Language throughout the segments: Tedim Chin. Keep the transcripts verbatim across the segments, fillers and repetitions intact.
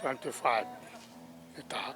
Twenty-five. Nitak.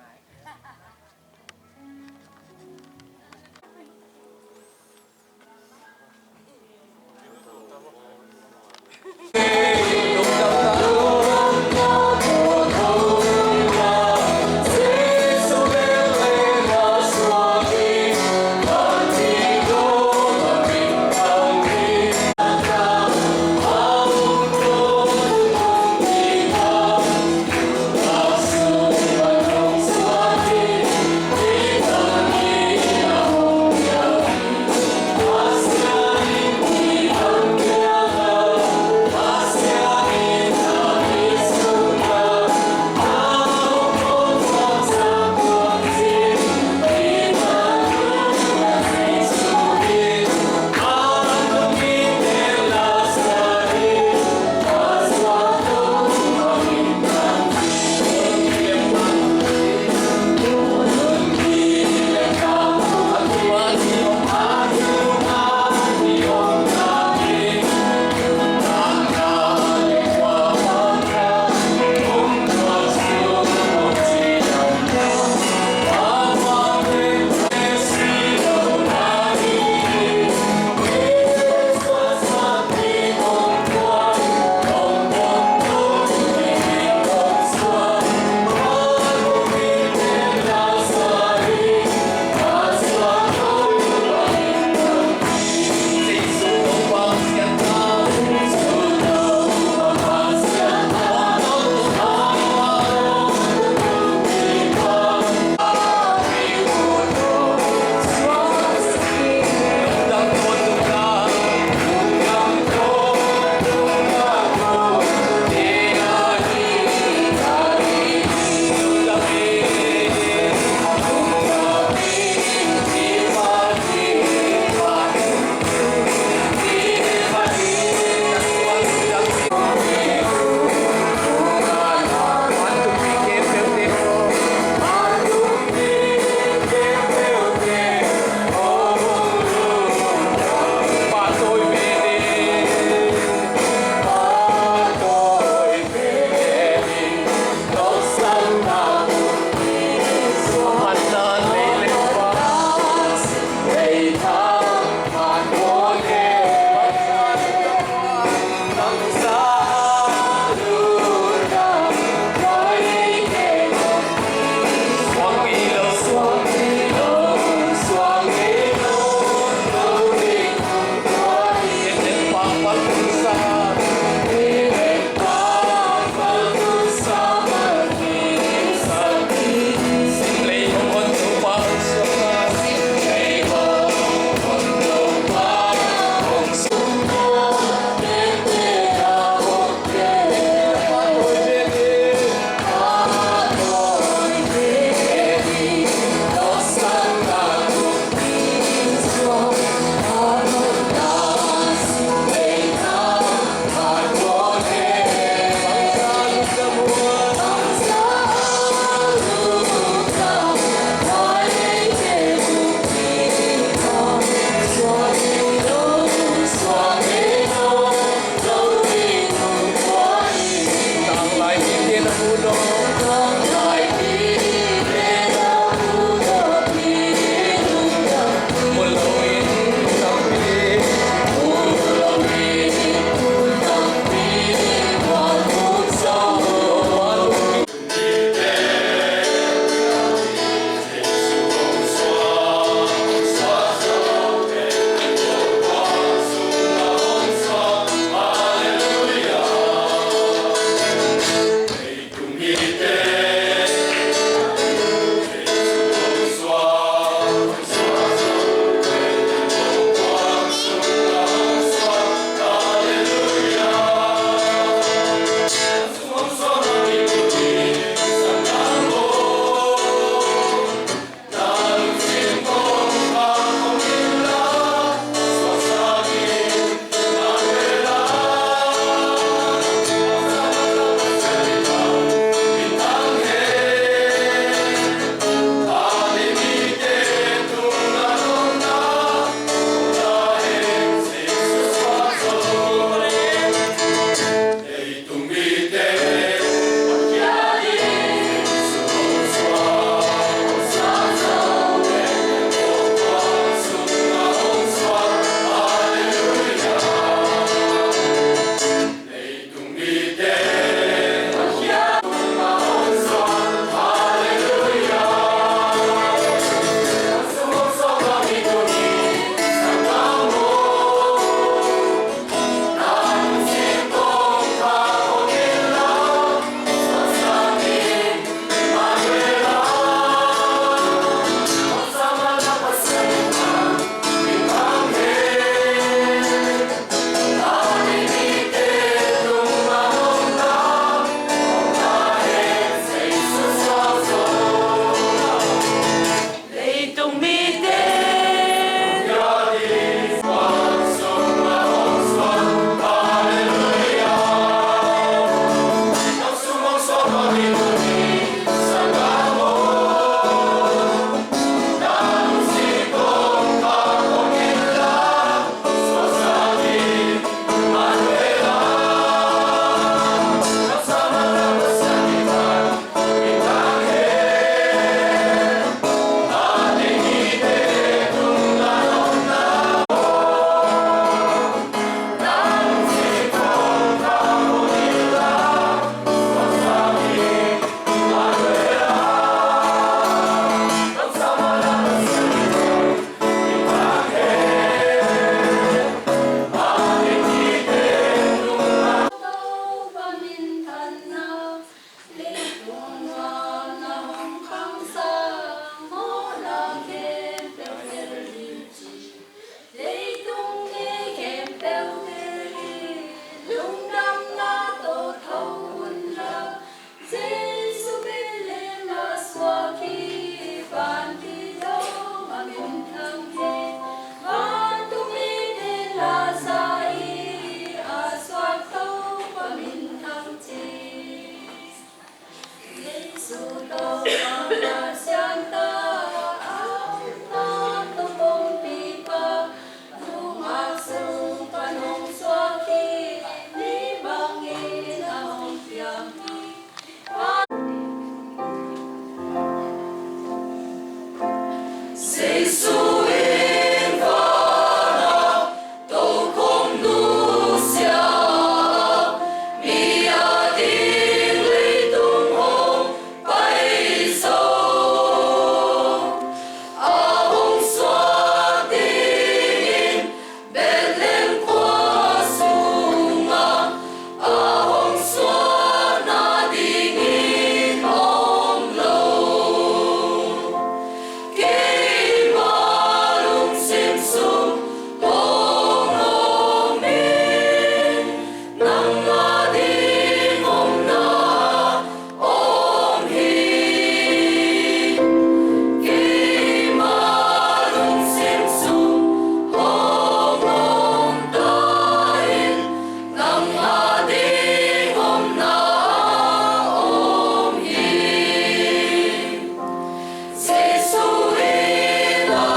Jesuh in a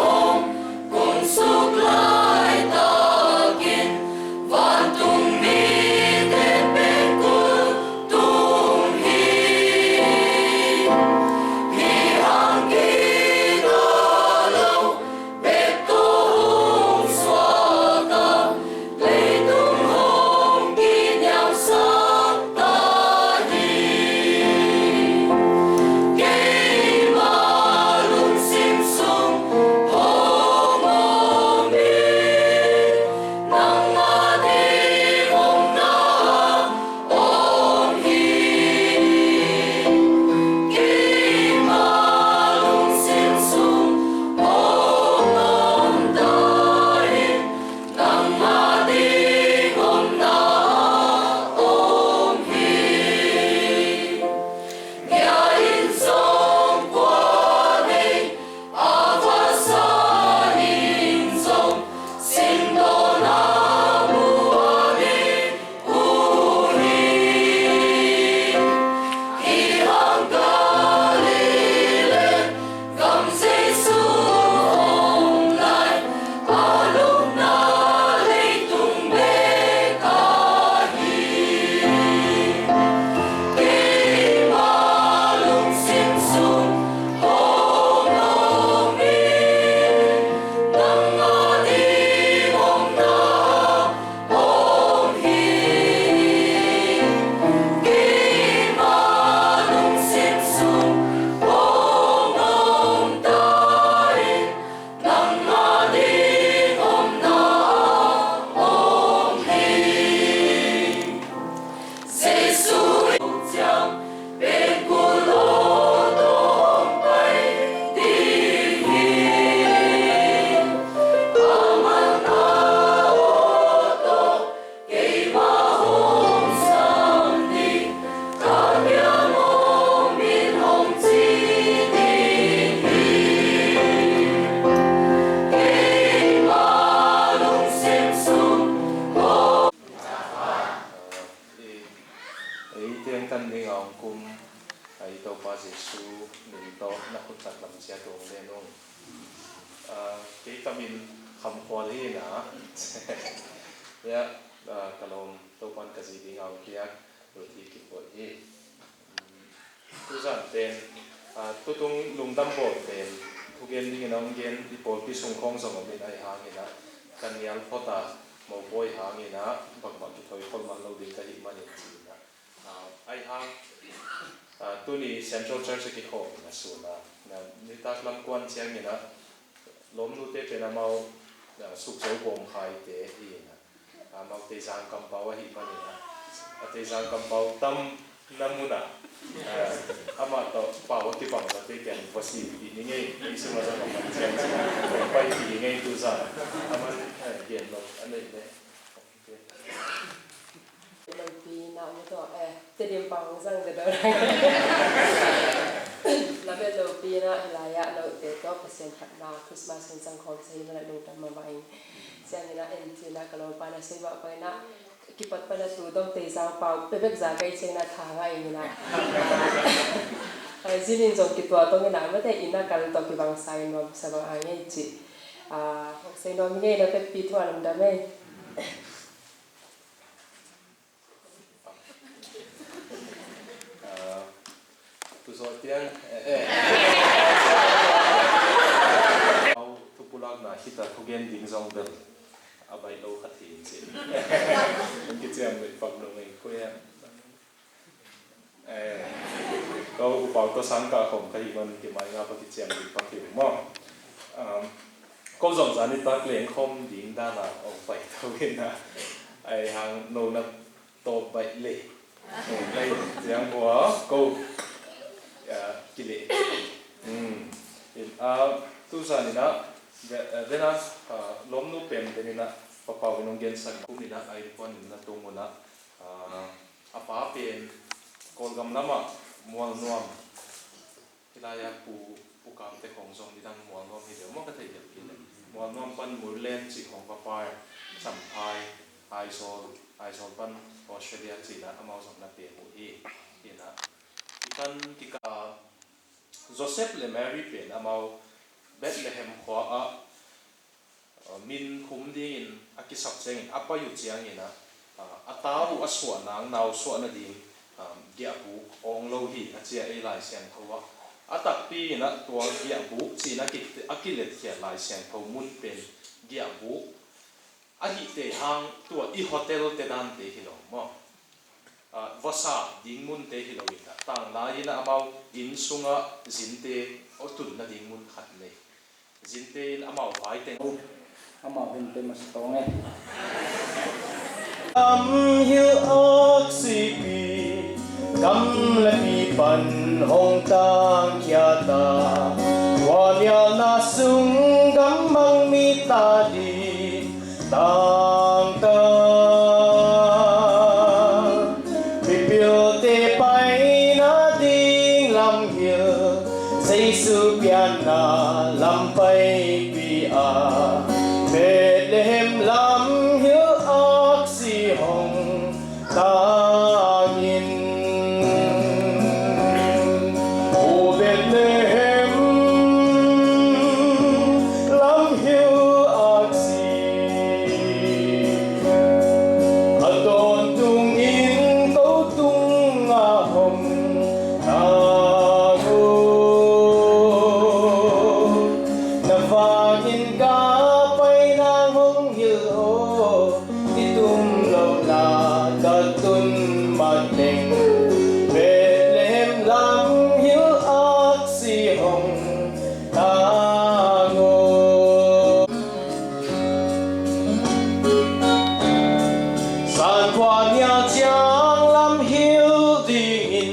hong kunsuk laitakin vantung mite pengkul tung hi. Hih hang kina lo bek tawh hong suakta, leitung hong kiniamsak ta hi. Keima lungsim sung hong om hi. Nangmah ding omna om hi. Keima lungsim sung hong om ta in, nangmah ding omna om hi. Bia in zong kua nei, a vasa in zong singdona mu a nei uh hi. Hih hang Galilee gam Jesuh hong lai, a lupna leitung bek ahi. Keima lungsim sung hong om hi. Nangmah ding omna om hi. Keima lungsim sung hong om ta in, nangmah ding omna om hi. Jesuh in ciang pengkul aw tawh hong pai ding hi. Amah na aw tawh keima hong sam ding, ka kiang om in hong ci ding hi. Keima lungsim sung hong Ei, ei, tiang tan ding a hong kum, ei, Topa Jesuh min tawh na khut taklam ciat hong len ung. Ah, kei ka min Kham Khual hi na. Ya, ah, ka lawm Topan ka zi ding a hong piak Ruth hi Kim Boih hi. Tuzan pen, ah, tutung lungdam bawl pen thugen dingin a hong gen i pawlpi sung khawng zong om in, ahi hangin ah ka nial phot a, mopawi hangin ah bangmah kithoikhol man lo ding ka hih manin ci-in ah, ah, ahi hang, ah, tuni Central Church a kikhawm in a sun a, na nitak lam kuan ciangin ah lawmnute pen amau, ah, sukzo bawm khaite hi in ah, amau Teizang kampau ahih manin ah, a Teizang kampau tam na mun ah, ah, amah tawh pau a kibang zate kiang va si pih ni ngei, ei sung a zong a man ciang ciang pai pih ni ngei tu zan. Aman, eh, gen lo a neih leh. Lopi na mu tawh, eh, Tedim pau hong zang de do. Lamet lopi na, hilai ah note tawh Pasian phatna Christmas hong zang khawm sa hi, mana lungdam mahmah ing. Ciangin ah en cin ah ka lawmpa na sei mah bangin ah kipat pan a tu dong Teizang pau pepek za kei ciangin ah tha ngah ing in ah. Ah, zin in zong kituak tong in ah, mate in ah kal tawh kibang sa in nuam sa bang a ngei cih. Ah, hong sei nuam hi ngei, na pekpi thu a lungdam ei. Ah, tu zawh tiang, eh, eh. Au, thupulakna khita thugen ding zong bel a baih lo khat hi in cin. Hong kiciam leh pak lo ngei koi a. Eh, ko upau tawh sang kah khawm ka hih man, kimai nga pa kiciam ding pak hi maw. Um, ko zong zan i tak leng khawm ding dan a hong pai tho in a, ahi hang no na tawp baih le. Hong pai ciang hua ko, ah, kileh. Hmm. In, ah, tu zan in a, ve-, eh, vena, ah, lawmnu pen pen in a, Pa Pau in hong gensak kum in a, a innkuan in na tung un a, ah, a pa pen Kawlgam lamah Mualnuam, hih lai-ah Pu, Pu Kamte khawng zong nidang Mualnuam hi deuh maw, ka theih deuh kei leh. Mualnuam pan Murlen cih khawng va pai, Champhai, Aizawl, Aizawl pan Australia cih lah amau zong na pem uh hi. Hi nah, hih pan kikal Joseph le Mary pen amau Bethlehem khua ah, uh, min khum dingin a kisap ciangin a pai uh ciangin ah, uh, a ta uh a suah nang nau suah nading, um, giahbuk awng lo hi a ci a ei Lai Siangtho ah. A takpi in ah tua giahbuk ci-in a ki, a kiletkhiat Lai Siangtho mun pen giahbuk ahih te hang tua i hotel te dante hi lo maw? Ah, vawsa ding munte hi lo in ah, tanglai in ah amau inn sungah zinte aw tunna ding mun khat nei. Zinte in amau vai teng. Amau hinte masa tawng e. Lam hil aksi pi, kam le pi pan hong tangkhia ta. Tua nialna sung gammang mi ta ding tangta. Mipilte paina ding lam hil, Jesu pianna lam paipi a, Bethlehem lam hil aksi hong tangin. O Bethlehem lam hil aksi, a tawntung in ko tungah hong tang o. Na vangin ka pai nang hong hil o. I tum lohna ka tun mateng, Bethlehem lam hil aksi hong tang o. Sankhua nial ciang lam hil dingin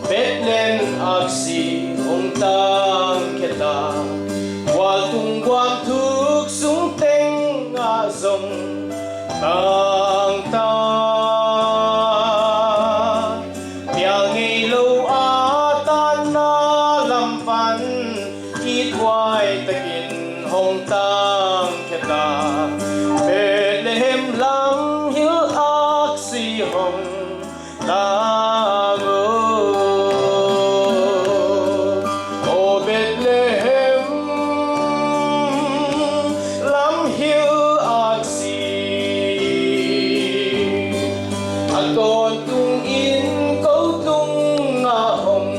Bethlehem aksi hong tangkhia ta, gualtung guam thuk sung tengah zong tangta. Pial ngei lo a tanna lam pan, kithuai takin hong tangkhia ta, Bethlehem lam hil aksi hong tang o. O Bethlehem lam hil aksi, a tawntung in ko tungah hong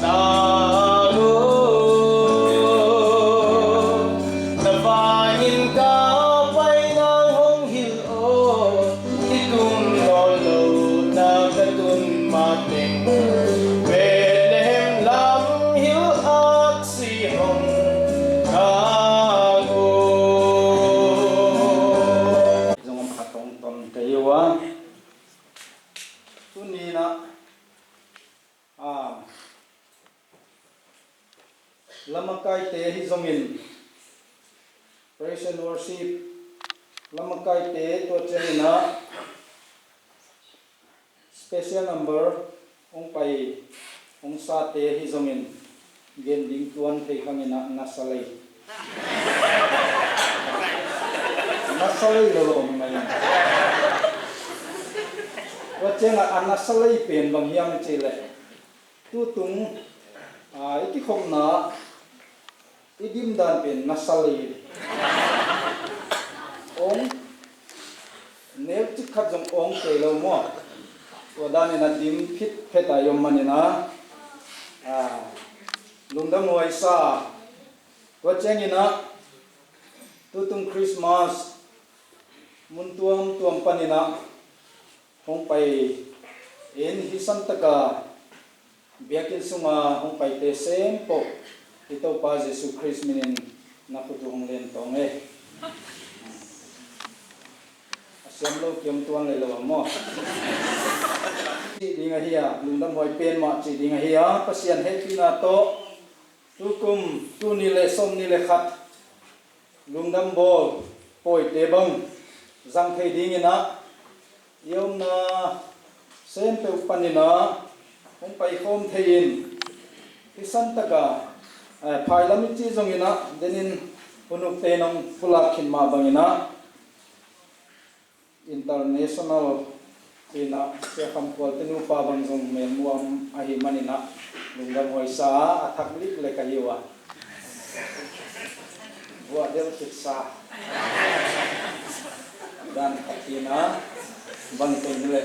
tang o. Na vangin ka pai nang hong hil o. I tum nawn lo na ka tun mateng, Bethlehem lam hil aksi hong tang o. Zong om khat hong ton ka hi uh a, tuni in ah, a, lamakaite hi zongin, praise and worship lamakaite, tua ciangin ah special number hong pai hong sate hi zongin, gen ding tuan thei khangin ah nasa lei. Nasa lei lo om mai. Tua ciangah a nasa lei pen bang hiam i cih leh, tutung, a, i kikhopna i dimdan pen nasa lei. Ong neu cik khat zong ong kei lo maw? Tua danin a dim phitphet a i om manin ah, a, lungdam huai sa. Tua ciangin ah tutung Christmas mun tuamtuam panin ah hong pai in, hih santaka biakinn sunga hong paite sempoh i Topa Jesu Khrist minin na khut uh hong len tawng e. A siam lo kiam tuan lei lo a maw? Cih ding ahi a, lungdam huai pen mah cih ding ahi a, Pasian hehpihna tawh tukum tul nih le sawmnih le khat lungdam bawl pawite bang zang thei dingin ah, i omna sem peuh panin ah hong paikhawm thei in, hih santaka, eh, phailam i cih zongin ah denin hunukte in hong pulak khin mah bangin ah, international Ina, Sia Kham Khual te nupa bang zong melmuam ahih manin ah lungdam huai sa a, a thak lik le ka hi uh a. Buah del khit sa. Dan khat hi na, bang kei ni le.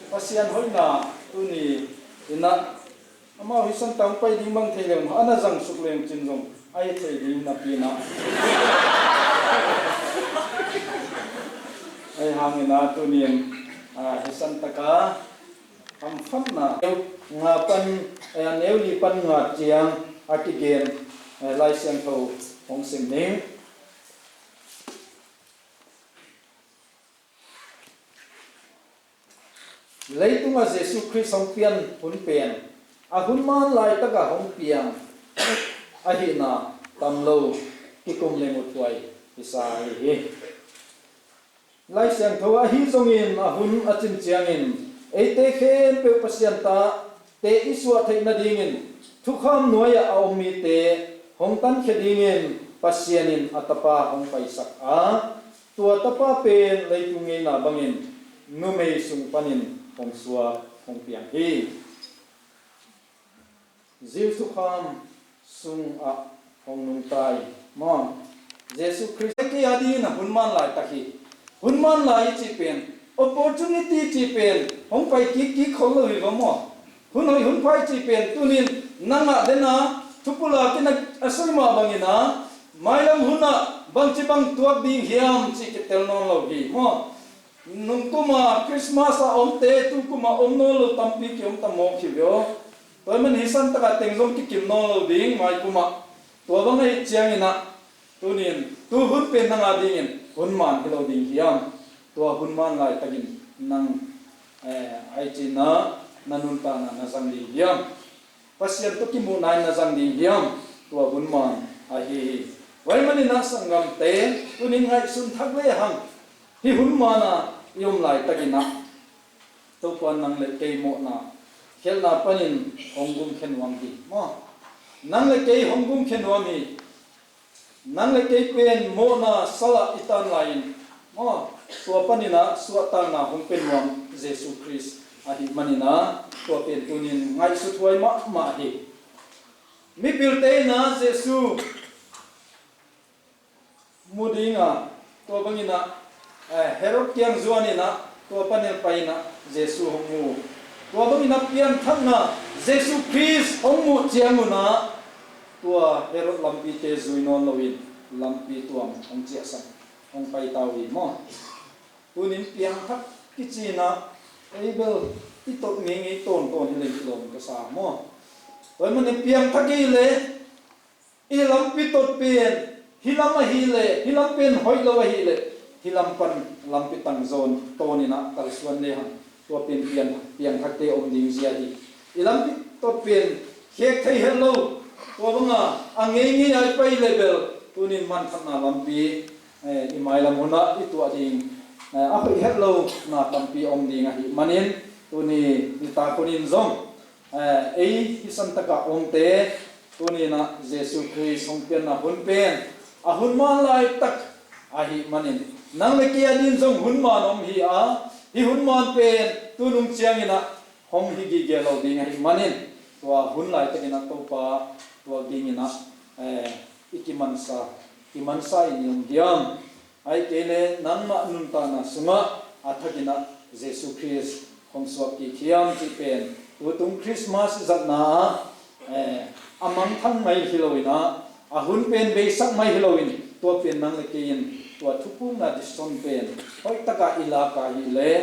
Pasian hoihna tuni ina, amau hi Santa hong pai ding bang thei leng, a na zang suk leng cin zong a hi thei ding napi na. Ahi hangin ah tunin, ah, hi Santa ka hamfatna neu nga pan, eh, neu li pan nga ciang a kigen, eh, Lai Siangtho hong sim ning. Leitungah Jesu Khrist hong pian hun pen a hun man laitakah hong piang ahihna tam lo kikum le muthuai hi sa hi hi. Lai Siangtho ahi zongin a hun a cin ciangin eite khempeuh Pasian ta te i suah theih nadingin thukham nuai-ah a om mite hong tankhia dingin Pasian in a Tapa hong paisak a, tua Tapa pen leitung ngeina bangin numei sung panin hong suak hong piang hi. Jesu thukham sungah hong nungta hi maw. Jesu Khrist kei a dingin a hun man laitak hi. Hun man lai i cih pen, opportunity cih pen hong pai kikkik khol lo hi va maw. Hun hoih hun pha i cih pen tunin nang a dena thupulak in a soi mah bangin a, mailam hunah bangci bang tuak ding hiam cih kitel nawn lo hi maw. Nungkuma Christmas a omte tukuma om nawn lo tampi kiom ta mawk hi ve aw. Tua ahih manin hi Santa ka teng zong kikim nawn lo ding maikumah. Tua bang ahih ciangin ah tunin tu hun pen nang a dingin hun man hi lo ding hiam? Tua hun man laitakin nang, eh, ahi cin ah na nuntakna na zang ding hiam? Pasian tawh kimuhna in na zang ding hiam? Tua hun man ahi hi. Tua ahih manin ah sanggamte, tunin ngaihsun thak le hang, hih hun man a i om laitakin ah Topa nang le kei mawhna khelhna panin hong gumkhia nuam hi maw. Nang le kei hong gumkhia nuam hi. Nang le kei pen mawhna salah i tan lai-in maw, tua panin ah suahtakna hong pia nuam Jesu Khrist ahih manin ah tua pen tunin ngaihsuthuai mahmah hi. Mipilte in ah Jesu mu ding a, tua bangin ah, eh, Herod kiang zuanin ah tua panin pai-in ah Jesu hong mu. Tua bangin ah piangthakna Jesu Khrist hong muh ciangun ah tua Herod lampite zui nawn loin lampi tuam hong ciahsak, hong paita uh hi maw. Tunin piangthak kici-in ah ei bel i tot ngeingei tawntawn hi leng kilawm ka sa maw. Tua ahih manin piangthak i hih leh i lampi tot pen hih lam ahih leh, hih lam pen hoih lo ahih leh, hih lam pan lampi tang zawn tawnin ah kalsuan le hang, tua pen piang, piangthakte om ding zia hi. I lampi tot pen khek thei het lo, tua banga a ngeingei a i pai leh bel tunin manthanna lampi, eh, i mailam hunah i tuah ding, eh, a hoih het lo na tampi om ding ahih manin tuni nitak hunin zong, eh, ei hi Santa ka omte, tunin ah Jesu Khrist hong pianna hun pen a hun man laitak ahih manin nang le kei a dingin zong hun man om hi a, hih hun man pen tu nung ciangin ah hong hi gige lo ding ahih manin tua hun laitakin ah Topa tuak dingin ah, eh, i kimansa, kimansa in i om hiam? Ahih kei leh nangmah nuntakna sungah a thakin ah Jesu Khrist hong suak kik hiam cih pen tutung Christmas i zatna ah, eh, a mangthang mai hi loin ah, a hun pen beisak mai hi loin, tua pen nang le kei in tua thupukna decision pen hoih takah i lak a hih leh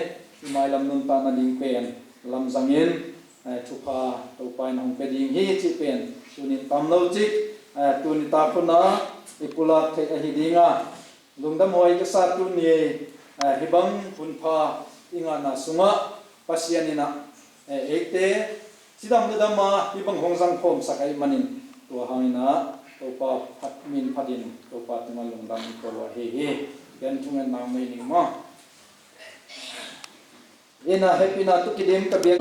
i mailam nuntakna ding pen lamzangin, eh, thupha Topa in hong pia ding hi cih pen tunin tam lo cik, eh, tuni tak hunah i pulak theih ahi ding a, lungdam huai ka sa tuni, eh, hih bang hun pha i ngahna sungah Pasian in ah, eh, eite cidam le dam a hih bang hong zangkhawmsak ahih manin tua hangin ah Topa phat, min phatin Topa tungah lungdam ko ahi hi. Ken thungetna mei ning maw. Ina hehpihna tawh kidim ka biak.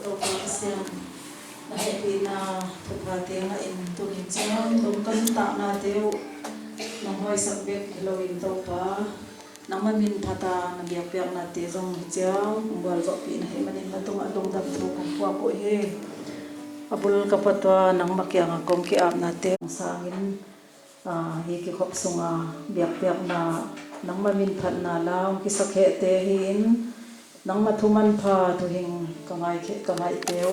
Topa Pasian, na hehpihna thupha tengah in tunin ciang dong ka nuntaknate uh nong hawisak bek hi loin Topa, nangma min phata na biakpiaknate zong hi ciang hong gualzawhpih na hih manin na tungah lungdam thu kong puak uh hi. A bul ka phatua nangma kiangah kong ki-apnate hong sangin, aa, hih kikhop sunga biakpiakna nangma min phatna la hong kisakhehte hi-in, nangma thu manpha thuhing ka ngaihkheh ka ngaihte uh